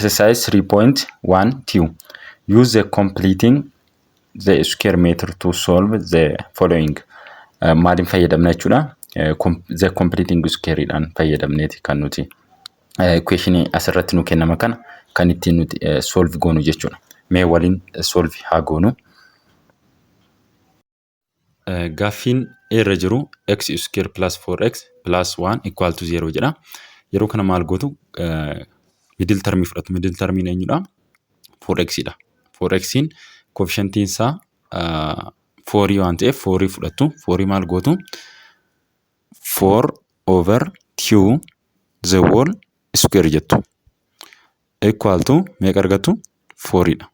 Exercise 3.12. Use the completing the square method to solve the following. Maaliin fayyadamna jechuudha? The completing squareidhaan fayyadamneeti kan nuti equationii asirratti nu kennama kana kan ittiin nuti solve goonu jechuudha. Mee waliin solve haa goonu. Gaaffiin irra jiru x square plus 4x plus 1 equal to 0 jedha. Yeroo kana maal gootu? Middle termii fudhatu. Middle termiin eenyudha? 4x dha. 4x'n coefficientiin isaa 4 waan ta'eef 4 fudhattu. 4 maal gootu? 4 over 2 the whole square jettu. Equal to meeqa argattu? 4 dha.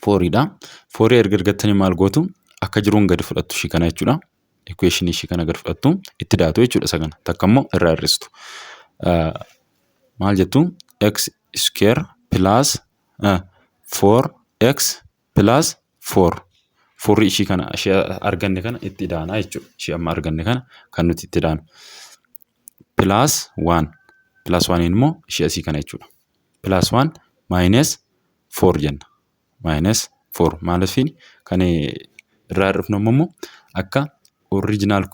4 dha. 4 erga argattanii maal gootu? Akka jiruun gadi fudhattu ishii kana jechuudha. Equation ishii kana gadi fudhattu, itti daatu jechuudha isa kana. Takka immoo irraa hir'istu. Maal jettu? X square plus 4x plus 4. Fourri ishii kana, ishee arganne kana itti daanaa jechuudha. Ishii amma arganne kana kan nuti itti daanu. Plus 1. Plus 1 immoo ishee asii kana jechuudha. Plus 1 minus 4 jenna. Minus 4 maaliif kan irraa hir'ifnu immoo akka original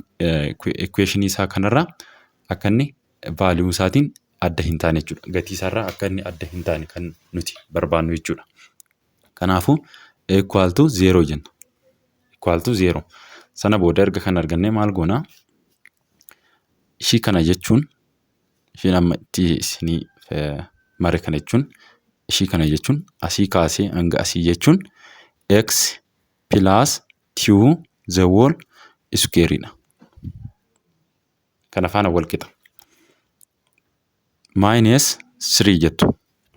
equation isaa kanarraa akka inni value isaatiin adda hin taane jechuudha. Gatii isaarraa akka inni adda hin taane kan nuti barbaannu jechuudha. Kanaafuu equal to 0 jenna. Equal to 0. Sana booda erga kan argannee maal goonaa? Ishii kana jechuun, ishiin amma itti isinii mare kana jechuun, ishii kana jechuun, asii kaasee hanga asii jechuun x plus 2 the whole square dha. Kana faana wal qixa. Minus 3 jettu.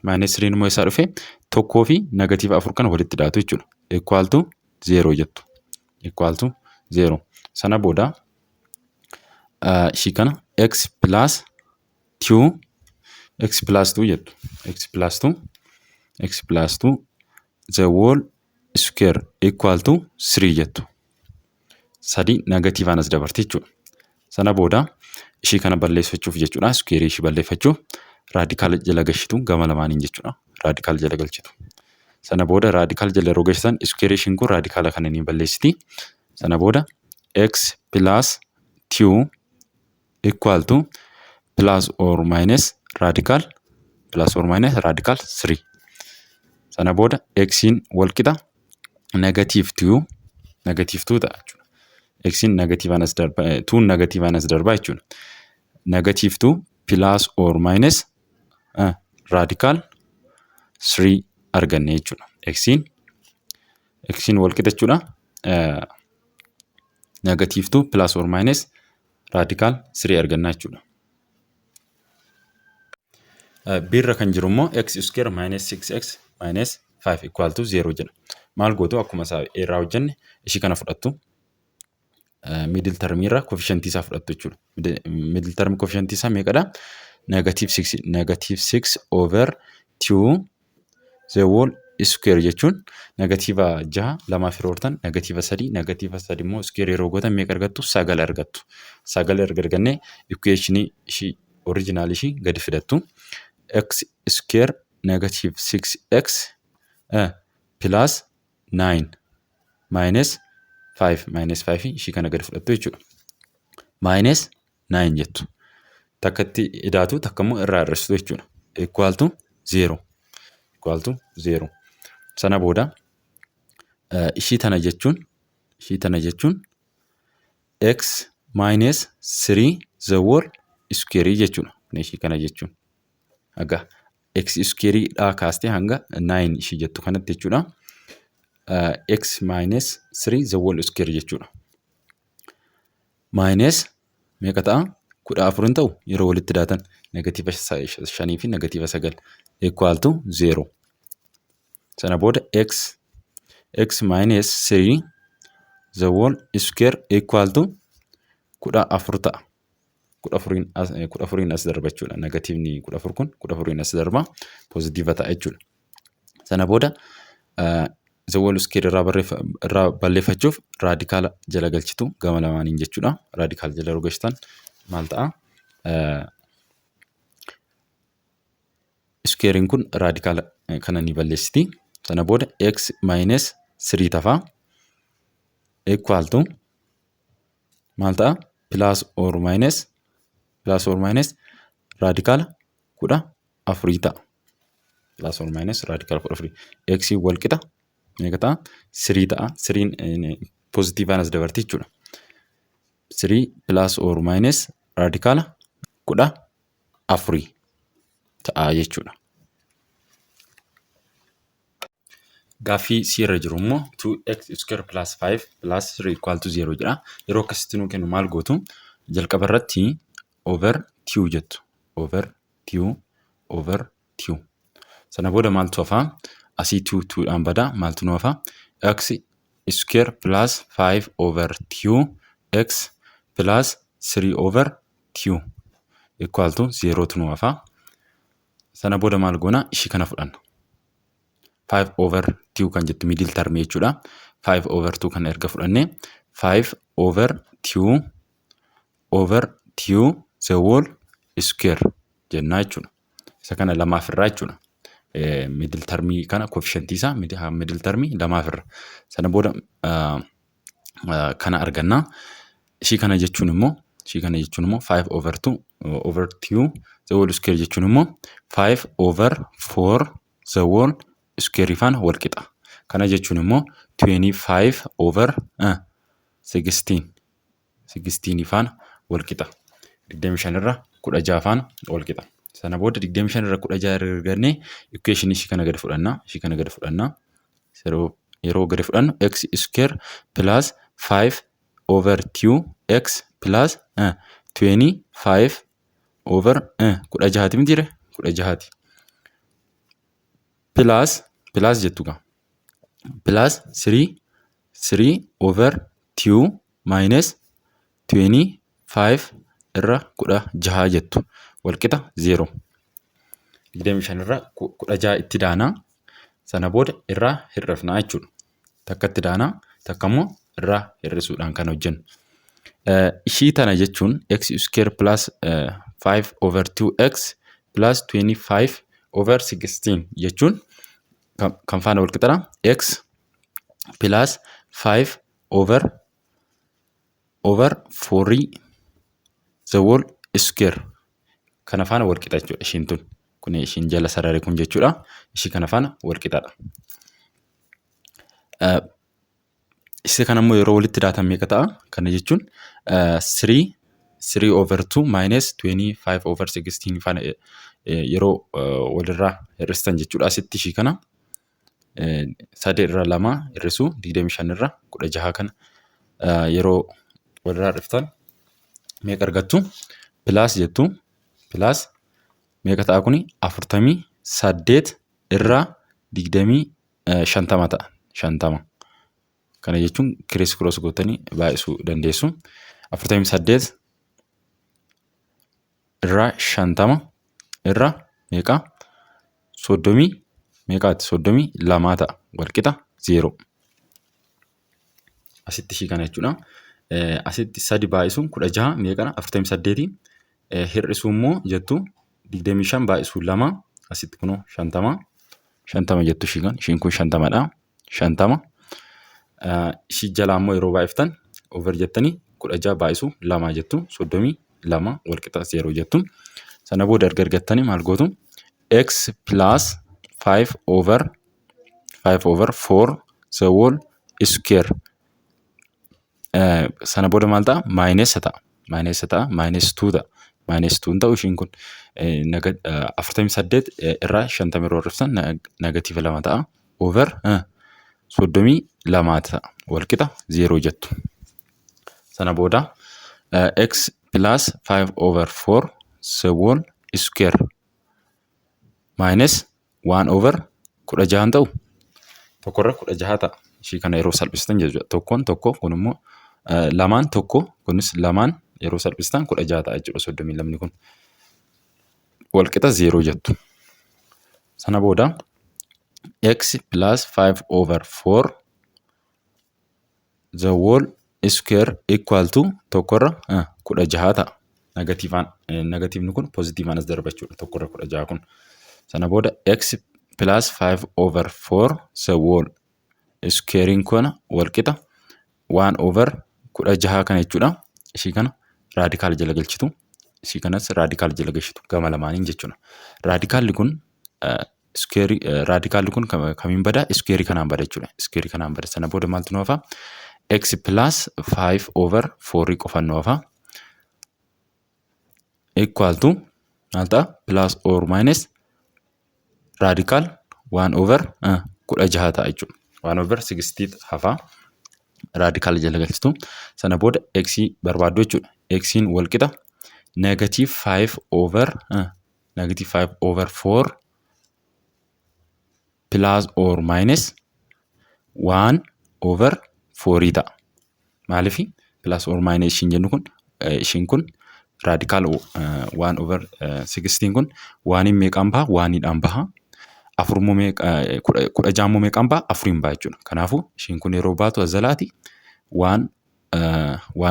Minus 3 immoo eessaa dhufe? Tokkoo fi negative afur kana walitti daatu jechuudha. Equal to 0 jettu. Equal to 0. Sana booda ishii kana x plus 2, x plus 2 jettu. X plus 2, x plus 2 the whole square equal to 3 jettu. Sadi negatiivaan as dabarti jechuudha. Sana booda ishii kana balleeffachuuf jechuudha. Square ishii balleeffachuuf radical jala galchitu gama lamaaniin jechuudha. Radical jala galchitu. Sana booda radical jala yeroo galchitan square ishiin kun radicala kana ni balleessiti. Sana booda x plus 2 equal to plus or minus radical, plus or minus radical 3. Sana booda x'n wal qixa negative 2, negative 2 ta'a jechuudha. X'n negatiivaan as darba, 2 negatiivaan as darbaa jechuudha. Negative 2 plus or minus radical 3 arganne jechuudha. X'n wal qixa jechuudha. Negative 2 plus or minus radical 3 arganna jechuudha. Biirra kan jiru immoo x square minus 6x minus 5 equal to 0 jedha. Maal gootu? Akkuma isaa irraa hojjenne ishii kana fudhattu. Middle term irraa coefficient isaa fudhattu jechuudha. Middle term coefficient isaa meeqadha? Negative 6, negative 6 over 2 the whole square jechuun negative jaha lamaaf yeroo hortan negative sadii, negative sadi immoo square yeroo gootan meeqa argattu? Sagal argattu. Sagal erga argannee equationii ishii original ishii gadi fidattu. X square negative 6x plus 9 minus 5, minus 5 ishii kana gadi fudhattu jechuudha. Minus 9 jettu. Takka itti idaatu, takka immoo irraa hir'istu jechuudha. Equal to 0. Equal to 0. Sana booda ishii tana jechuun x minus 3 the whole square jechuudha. Ishii kana jechuun. Egaa x square dhaa kaastee hanga 9 ishii jettu kanatti jechuudha. X minus 3 the whole square jechuudha. Minus meeqa ta'a? 14 hin ta'u yeroo walitti daatan negative shanii fi negative sagal equal to 0. Sana booda x minus 3 the whole square equal to 14 ta'a. 14n as darba jechuudha. Negatiivni 14 kun 14n as darba, positive ta'a jechuudha. Sana booda the whole square irraa balleeffachuuf radicala jala galchitu gama lamaaniin jechuudha. Radical jala yeroo galchitan maal ta'a? Square'n kun radical kana ni balleessiti. Sana booda x minus 3 tafaa equal to maal ta'a? Plus or minus radical 14 ta'a. Plus or minus radical 14. X wal qixa meeqa ta'a? 3 ta'a. 3 positiveaan as dabarti jechuudha. 3 plus or minus radical 14 ta'a jechuudha. Gaaffii C irra jiru immoo 2x square plus 5 plus 3 equal to 0 jedha. Yeroo akkasitti nuu kennu maal gootu? Jalqaba irratti over 2 jettu. Over 2, over 2. Sana booda maaltu hafaa? Asii 2 2dhaan badaa, maaltu nu hafaa? X square plus 5 over 2 x plus 3 over 2 equal to 0 tu nu hafaa. Sana booda maal goona? Ishii kana fudhanna. 5 over 2 kan jettu middle term jechuudha. 5 over 2 kana erga fudhannee, 5 over 2 over 2 the whole square jennaa jechuudha. Isa kana lamaaf irraa jechuudha. Middle termii kana, coefficientii isaa middle termii lamaaf irra. Sana booda kana argannaa. Ishii kana jechuun immoo 5 over 2 over 2 the whole square jechuun immoo 5 over 4 the whole square faana wal qixa. Kana jechuun immoo 25 over 16 16 faana wal qixa. 25 irra 16 faana wal qixa. Sana booda 25 irra 16 argannee equation ishii kana gadi fudhannaa. Ishii kana gadi fudhannaa. Yeroo gadi fudhannu x square plus 5 over 2 x plus 25 over 16ti mitiire? 16ti. Plus, plus jettu gaa. Plus 3 3 over 2 minus 25 irra 16 jettu, walqixa 0. 25 irra 16 itti daanaa, sana booda irraa hir'ifnaa jechuudha. Takka itti daanaa, takka immoo irraa hir'isuudhaan kan hojjennu. Ishii tana jechuun x square plus 5 over 2x plus 25 over 16 jechuun kan faana wal qixadha. X plus 5 over 4 the whole square kana faana wal qixa jechuudha ishiin tun. Kun ishiin jala sarare kun jechuudha. Ishii kana faana wal qixadha. Isa kana immoo yeroo walitti daatan meeqa ta'a? Kana jechuun 3 3 over 2 minus 25 over 16 faana yeroo walirraa hir'istan jechuudha. Asitti ishii kana 3 irra 2 hir'isuu 25 irra 16 kana yeroo walirraa hir'iftan meeqa argattu? Plus jettu, plus meeqa ta'a kuni? 48 irraa 50 ta'a. 50. Kana jechuun criss cross gootanii baay'isuu dandeessu. 48 irraa 50 irra meeqa? Soddomii meeqaati? 32 ta'a. Walqixa 0. Asitti ishii kana jechuudha. Asitti sadi baay'isuun 16 meeqadha? 48. Hir'isuu immoo jettu, 25 baay'isuu lama, asitti kunoo 50. 50 jettu ishii kan, ishiin kun 50dha. 50. Ishii jalaa immoo yeroo baay'iftan over jettanii 16 baay'isuu lama jettu, 32 walqixa 0 jettu. Sana booda erga argattanii maal gootu? X plus 5 over 5 over 4 the whole square. Sana booda maal ta'a? Minus ta'a. Minus ta'a. Minus 2 ta'a. Minus 2 ta'u ishiin kun 48 irraa 50 yeroo hir'iftan negative 2 ta'a. Over 32 ta'a. Walqixa 0 jettu. Sana booda x plus 5 over 4 the whole square minus 1 over 16 ta'u, tokkorra 16 ta'a. Ishii kana yeroo salphistan jechuudha. Tokkoon tokko, kun immoo lamaan tokko, kunis lamaan, yeroo salphistan 16 ta'a jechuudha 32ni kun. Walqixa 0 jettu. Sana booda x plus 5 over 4 the whole square equal to tokkorra 16 ta'a. Negativeaan, negativeni kun positiveaan as darba jechuudha. Tokkorra 16 kun. Sana booda x plus 5 over 4 the whole squarein kana walqixa 1 over 16 kana jechuudha. Ishii kana radical jala galchitu. Ishii kanas radical jala galchitu gama lamaaniin jechuudha. Radicalli kun squareii, radicalli kun kamiin bada? Squareii kanaan bada jechuudha. Squareii kanaan bada. Sana booda maaltu nu hafa? X plus 5 over 4 qofaan nu hafa. Equal to maal ta'a? Plus or minus radical 1 over 16 ta'a jechuudha. 1 over 16 hafa. Radical jala galchitu. Sana booda x barbaaddu jechuudha. X'n wal qixa negative 5 over negative 5 over 4 plus or minus 1 over 4 ta'a. Maaliif plus or minus ishiin jennu kun, ishiin kun radical 1 over 16 kun oneiin meeqaan baha? Oneiidhaan baha. Afurmoo meeqa, 16 immoo meeqaan baha? Afuriin baha jechuudha. Kanaafuu ishiin kun yeroo baatu as jalaati 1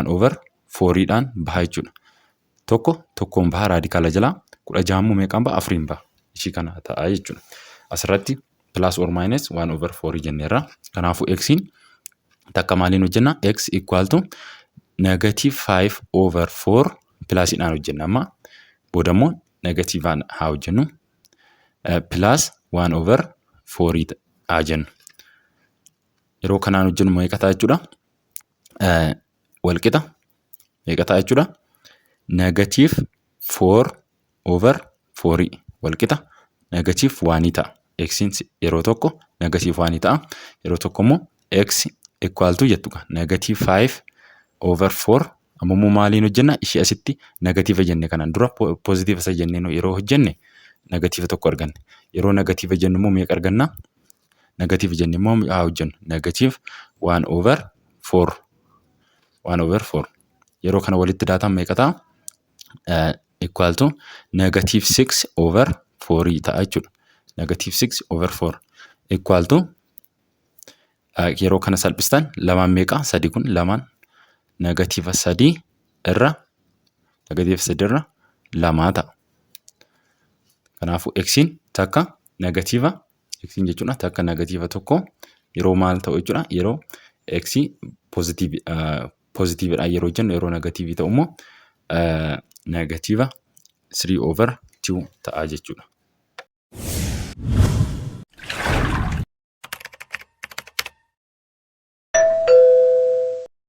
over 4dhaan baha jechuudha. Tokko tokkoon baha radicala jalaa, 16 immoo meeqaan baha? Afuriin baha. Ishii kana ta'a jechuudha. Asirratti plus or minus 1 over 4 jenneerra. Kanaafuu x'n takka maaliin hojjenna? X equal to negative 5 over 4, plusiidhaan hojjenna amma. Booda immoo negativeaan haa hojjennu. Plus 1 over 4 haa jennu. Yeroo kanaan hojjennu meeqa ta'a jechuudha? Walqixa meeqa ta'a jechuudha? Negative 4 over 4 walqixa negative 1 ta'a. X'n yeroo tokko negative 1 ta'a. Yeroo tokko immoo x equal to jettu negative 5 over 4. Amma immoo maaliin hojjenna? Ishee asitti negative jenne, kanaan dura positive isa jennee yeroo hojjenne negative tokko arganne. Yeroo negative jennu immoo meeqa arganna? Negative jenne immoo haa hojjennu. Negative 1 over 4. 1 over 4. Yeroo kana walitti daatan meeqa ta'a? Equal to negative 6 over 4 ta'a jechuudha. Negative 6 over 4 equal to, yeroo kana salphistan lamaan meeqa? Sadi, kun lamaan negative sadii irra, negative sadii irra lamaa ta'a. Kanaafuu x'n takka negative, x'n jechuudha takka negative tokko yeroo maal ta'u jechuudha? Yeroo x positivedhaan yeroo jennu, yeroo negativeii ta'u immoo negative 3 over 2 ta'a jechuudha.